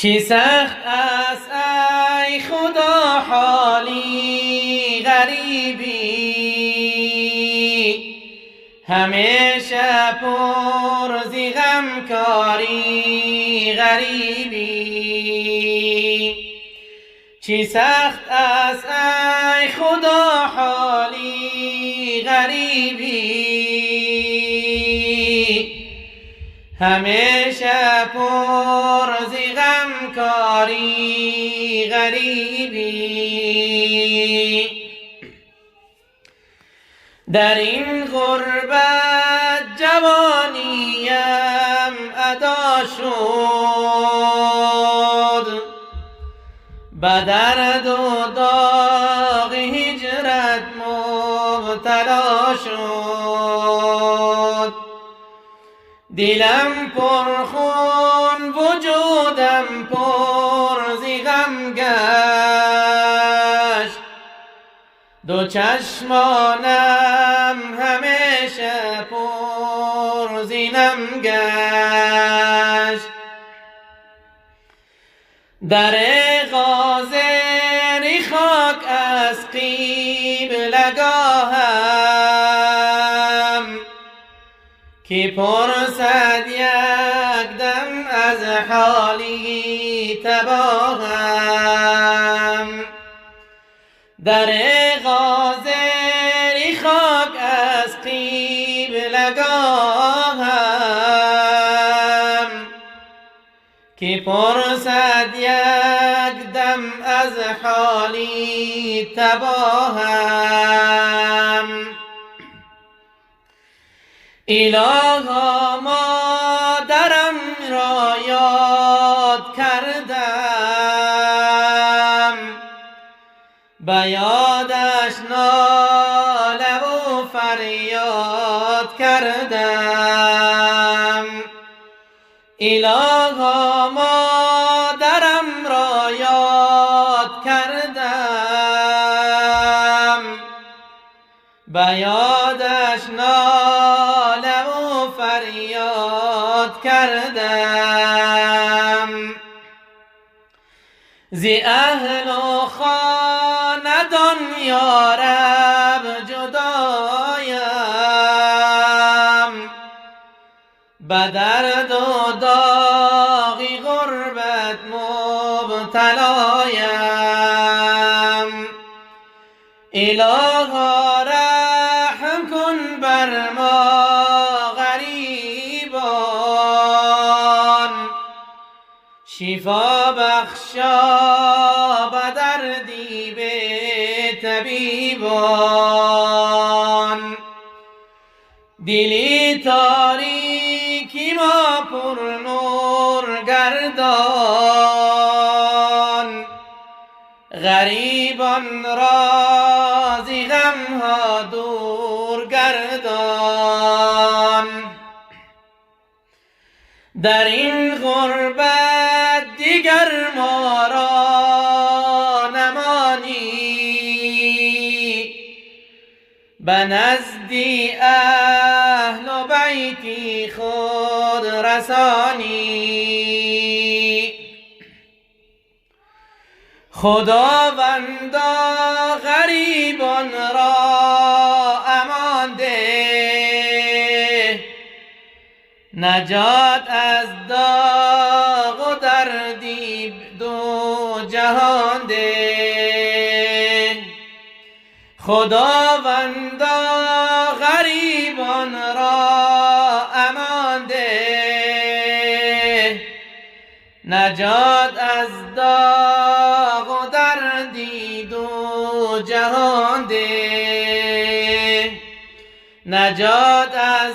چی سخت است ای خدا حالی غریبی، همیشه پر زی غم کاری غریبی. چی سخت است ای خدا حالی غریبی، همیشه پر زی غم کاری غریبی. در این غربت جوانیم ادا شد، به درد و داغ هجرت مبتلا شد. دلم پر خون وجودم پر زی غم گشت، دو چشمانم همیشه پر زی نم گشت. در غازر خاک از قبله گاهم، که پرسد یک دم از حالی تباهم. در غازر خاک از قبله گاهم، که پرسد یک دم از حالی تباهم. الها مادرم را یاد کردم، به یادش ناله و فریاد کردم. الها مادرم را یاد کردم، به یادش ناله و فریاد کردم. زی اهل و خاندان یا رب جدایم، به درد و داغ غربت مبتلایم. الها رحم کن بر ما غریبان، شفا بخشا به دردی به طبیبان. دلی تاریکی ما پر نور گردان، غریبان را زی غم ها دور گردان. در این غربت دیگر ما را نمانی، به نزدی اهل و بیتی خود رسانی. خداوندا غریبان را امان ده، نجات از داغ و دردی دو جهان ده. خداوندا غریبان را امان ده، نجات از داغ و دردی دو جهان ده. نجات از